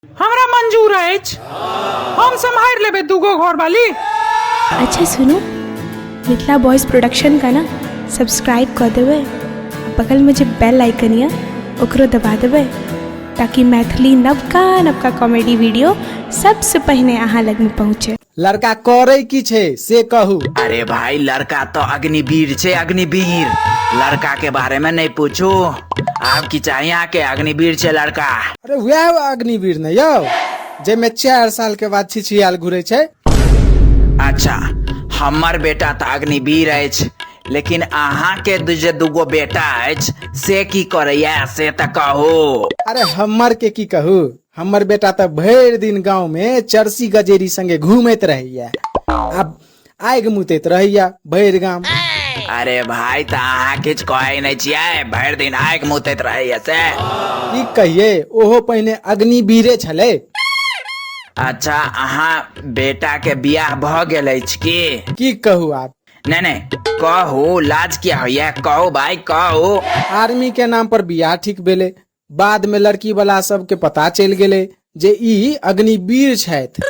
हमरा मंजूर अछि, हम सम्हारि लेबै दूगो घरवाली। अच्छा सुनू, मिथिला बॉयज प्रोडक्शन का ना सब्सक्राइब कऽ देबै आ बगलमे जे बेल आइकन यऽ ओकरो दबा देबै ताकि मैथिली नवका नवका कॉमेडी वीडियो सबसँ पहिने अहाँ लगमे पहुँचे। लड़का करै की छै से कहू। अरे भाई, लड़का तो अग्निवीर छै, अग्निवीर। लड़का के बारे में नहीं पूछू, आप की चाहिए आके, अग्निवीर छै लड़का। अरे वएह अग्निवीर ने यौ, जाहिमे 4 साल के बाद छिछियाल घुरै छै। अच्छा, हमर बेटा तऽ अग्निवीर अछि, लेकिन अहाँ के जे दूगो बेटा अछि से की करैया से तऽ कहू। अरे हमर के की कहू, हमर बेटा तऽ भरि दिन गाँव में चरसी गजेरी संगे घूमैत रहैया, आब आगि मुतैत रहैया भरि गाम। अरे भाई, तऽ अहाँ किछु कहै नहि छियै, भरि दिन आगि मुतैत रहैया से की कहियै, ओहो पहिने अग्निवीरे छलै। अच्छा, अहाँ बेटा के बियाह भऽ गेल अछि की? की कहू आब। नहीं नहीं, कहू, लाज किया होइया, कहू भाई कहू। आर्मी के नाम पर बियाह ठीक भेलै, बाद में लड़की वाला सबके पता चलि गेलै जे ई अग्निवीर छथि,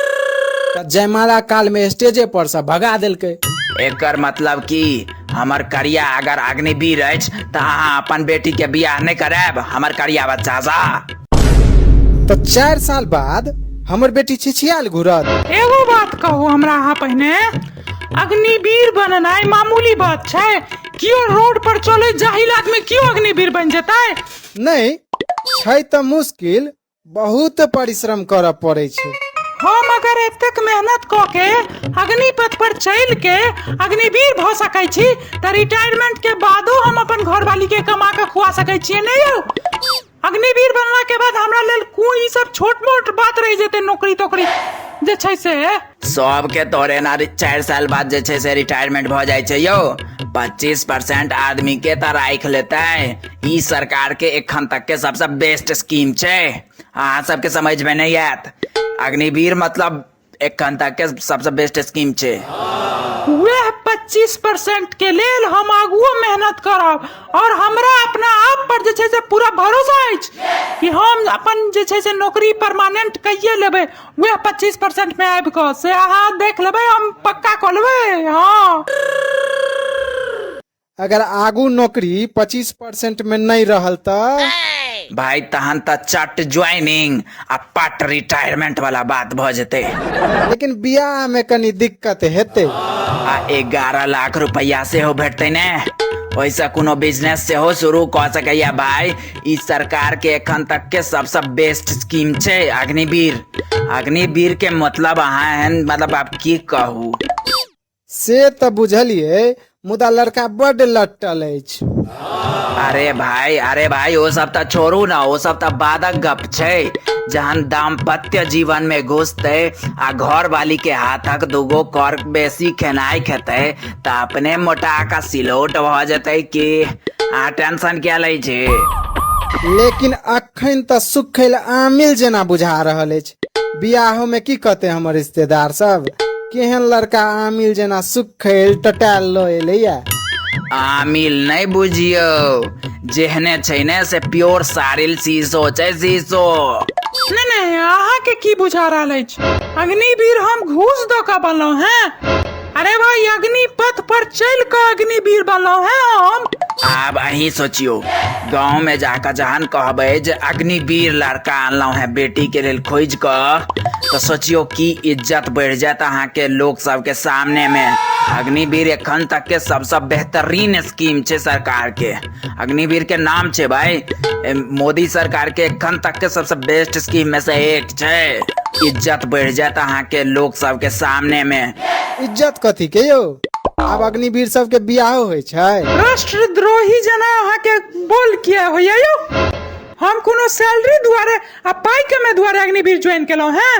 तऽ जयमाला काल में स्टेजे पर से भगा देलकै। एकर मतलब कि हमर करिया अगर अग्निवीर अछि तऽ अहाँ अपन बेटी के बियाह नहि करायब हमर करिया बच्चा सँ? तऽ 4 साल बाद हमर बेटी छिछियाल घुरत। एगो बात कहू हमरा अहाँ पहिने, अग्निवीर बननाइ मामूली बात छै? कियो रोड पर चलैत जाहिल आदमी कियो अग्निवीर बनि जेतै? नहि छै तऽ मुश्किल, बहुत परिश्रम करऽ पड़ै छै। हम अगर एतेक मेहनत कऽ के अग्निपथ पर चलि के अग्निवीर भऽ सकै छी तऽ रिटायरमेंट के बादो हम अपन घरवाली के कमा के खुआ सकै छियै। नहि यौ, अग्निवीर बनला के बाद हमरा लेल कोन ई सब छोट मोट बात रहि जेतै, नौकरी तोकरी जे छै से। सबके तोरे ना 4 साल बाद जे छै से रिटायरमेंट भऽ जाइ छै यौ। 25% आदमी के तऽ राखि लेतै। ई सरकार के एखन तक के सबसँ बेस्ट स्कीम छै, अहाँ सबके समझ में नहीं आयत। अग्निवीर मतलब एखन तक के सबसँ बेस्ट स्कीम छै। वएह 25% के लेल हम आगुओ मेहनत करब और हमरा अपना आप पर जे छै से पूरा भरोसा अछि कि हम अपन जे छै से नौकरी परमानेंट कैये लेबै वएह 25% में आबि कऽ, से अहाँ देख लेबै, हम पक्का कऽ लेबै। हँ, अगर आगू नौकरी 25% में नहि रहल तऽ भाई तहन तऽ चट ज्वाइनिंग आ पट रिटायरमेंट वाला बात भऽ जेतै। लेकिन बियाह में कनी दिक्कत हेतै। आ 11 लाख रुपैआ सेहो भेटतै ने, ओहिसँ कोनो बिजनेस सेहो शुरू कऽ सकैया भाई। ई सरकार के एखन तक के सबसँ बेस्ट स्कीम छै अग्निवीर। अग्निवीर के मतलब अहाँ एहन मतलब आब की कहू। से तऽ बुझलियै, मुदा लड़का बड्ड लट्टल अछि। अरे भाई, अरे भाई, ओ सब तऽ छोड़ू ना, ओ सब तऽ बादक गप छै। जहन दाम्पत्य जीवन में घुसतै आ घर वाली के हाथक दूगो कर बेसी खेनाइ खेतै तऽ अपने मोटा कऽ सिलौट भऽ जेतै। की अहाँ टेंशन किया लै छी? लेकिन अखन तऽ सुखल आमिल जेना बुझा रहल अछि। बियाहो में की कहते हमर रिश्तेदार सब, केहन लड़का आमिल जेना सुखल टटायल लऽ एलैया। आमिल नहि बुझियौ, जेहने छै ने से प्योर सारिल शीशो छै, शीशो। नहि नहि, अहाँके की बुझा रहल अछि? अग्निवीर हम घूस दऽ कऽ बनलहुँ हैं? अरे भाई, अग्निपथ पर चलि कऽ अग्निवीर बनलहुँ हैं हम। आब अहीं सोचियौ, गाँव में जाकऽ जहन कहबै जे अग्निवीर लड़का अनलहुँ हैं बेटी के लेल खोजि कऽ, तऽ सोचियौ की इज्जत बढ़ि जायत अहाँके लोक सबके सामने में। अग्निवीर एखन तक के सबसँ बेहतरीन स्कीम छै सरकार के। अग्निवीर के नाम छै भाई, मोदी सरकार के एखन तक के सबसँ बेस्ट स्कीम में से एक छै। इज्जत बढ़ि जायत अहाँके लोक सबके सामने में। इज्जत कथी के यौ, आब अग्निवीर सबके बियाहो होइ छै? राष्ट्रद्रोही जेना अहाँके बोल किया होइया यौ? हम कोनो सैलरी दुआरे आ पाइ कमे दुआरे अग्निवीर ज्वाइन केलहुँ हैं?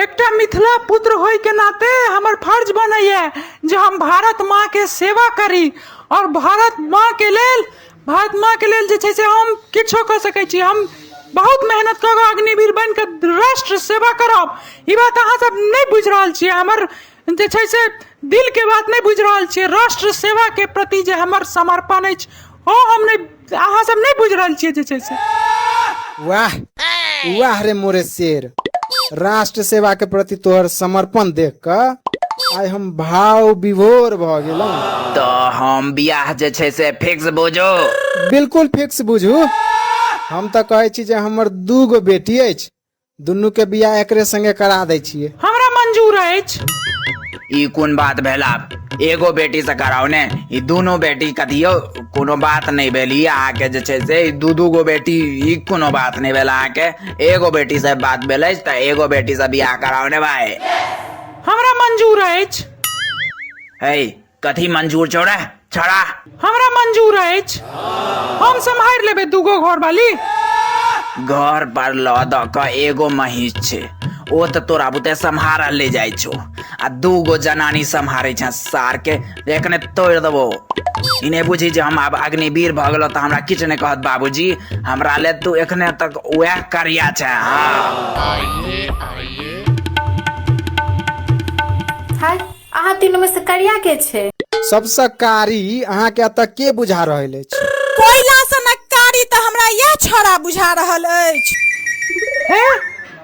एकटा मिथिला पुत्र होय के नाते हमर फर्ज बनैया जे हम भारत माँ के सेवा करी और भारत माँ के लेल, भारत माँ के लेल जे छै से हम किछो कऽ सकै छी। हम बहुत मेहनत कऽ कऽ अग्निवीर बनि कऽ राष्ट्र सेवा करब। ई बात अहाँ सब नहि बुझि रहल छियै, हमर जे छै से दिल के बात नहि बुझि रहल छियै। राष्ट्र सेवा के प्रति जे हमर समर्पण अछि ओ हम नहि, अहाँ सब नहि बुझि रहल छियै जे छै से। वाह, वाह रे मोरे शेर, राष्ट्र सेवा के प्रति तोहर समर्पण देख कऽ आइ हम भाव विभोर भऽ गेलहुँ। तऽ हम बियाह जे छै से फिक्स बुझू? बिल्कुल फिक्स बुझू। हम तऽ कहै छी जे हमर 2 गो बेटी अछि, दुनू के बियाह एकरे संगे करा दै छियै। हमरा मंजूर अछि। ई कोन बात भेल? आब एगो बेटी से कराउ ने, ई दुनू बेटी कथियो कोनो बात नहीं भेल। ई अहाँके जे छै से दू दू गो बेटी, ई कोनो बात नहीं भेल। अहाँके एगो बेटी से बात भेल अछि तऽ एगो बेटी से बियाह कराउ ने भाई। हमरा मंजूर अछि। हे कथी मंजूर छौ रे छड़ा? हमरा मंजूर अछि, हम सम्हारि लेबै दूगो घर वाली। घर पर लऽ दऽ कऽ एगो महींस छै, ओ तऽ तोरा बुते सम्हारल ले जाइ छौ, आ दूगो जनानी सम्हारै छै सार के एखने तोड़ि देबो। ई नहि बुझी जे हम आब अग्निवीर भऽ गेलहुँ तऽ हमरा किछु नहि कहत बाबूजी। हमरा ले तू एखने तक वएह करिया छै। हाँ हाय, अहाँ तीनू में से करिया के छै? सबसँ कारी अहाँके एतऽ के बुझा रहल अछि? कोयला सनक कारी तऽ हमरा इएह छौड़ा बुझा रहल अछि। हे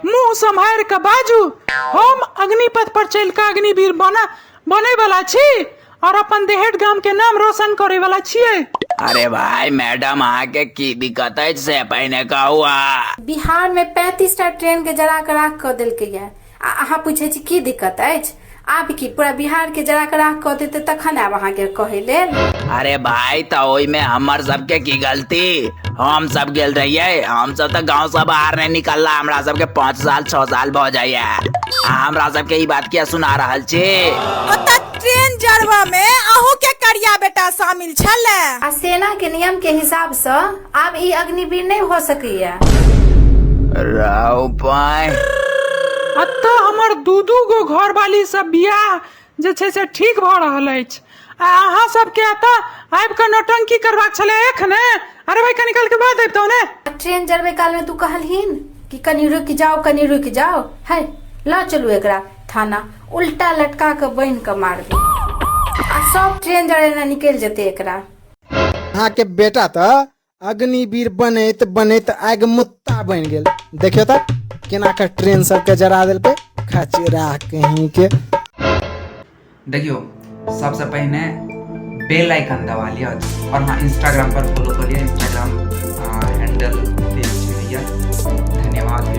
मुंह सम्हारि कऽ बाजू। हम अग्निपथ पर चलि कऽ अग्निवीर बनै वाला छी और अपन देहट गाम के नाम रोशन करे वाला छियै। अरे भाई मैडम, अहाँके की दिक्कत अछि से पहिने कहू। अहाँ बिहार में 35 टा ट्रेन के जरा के राख कऽ देलकै या, आ अहाँ पूछै छी की दिक्कत अछि? आब की पूरा बिहार के जरा के राख कऽ देतै तखन आयब अहाँके कहै लेल? अरे भाई तऽ ओहिमे हमर सबके की गलती? हम सब गेल रहियै, हम सब तऽ गाँव से बाहर नहीं निकलला, हमरा सबके 5 साल 6 साल भऽ जाइया, आ हमरा सबके ई बात किया सुना रहल छी? ओतऽ ट्रेन जरबऽ में अहूँ के करिया बेटा शामिल छलै। आ सेना के नियम के हिसाब सँ आब ई अग्निवीर नहि भऽ सकैया। राव पाय एतऽ हमर दू दू गो घरवाली सब बियाह जे छै से ठीक भऽ रहल अछि, आ अहाँ सबके एतऽ आबि कऽ नौटंकी करबाक छलै एखने? अरे भाई कनी काल के बाद अबितौ ने। ट्रेन जरबै काल में तू कहलहीन कि कनी रुकि जाओ, कनी रुकि जाओ। है लऽ चलू एकरा थाना, उल्टा लटका कऽ बान्हि कऽ मारबै, आ सब ट्रेन जरेने निकलि जेतै एकरा। अहाँके बेटा तऽ अग्निवीर बनैत बनैत आगि मुत्ता बनि गेल। देखियौ तऽ केना कऽ ट्रेन सबके जरा देलकै खचरा कहीं के। देखियो सबसे पहिने बेल आइकन दबा लिअ और हाँ इंस्टाग्राम पर फॉलो कर लिअ, इंस्टाग्राम हैंडल पेज छै भैया। धन्यवाद।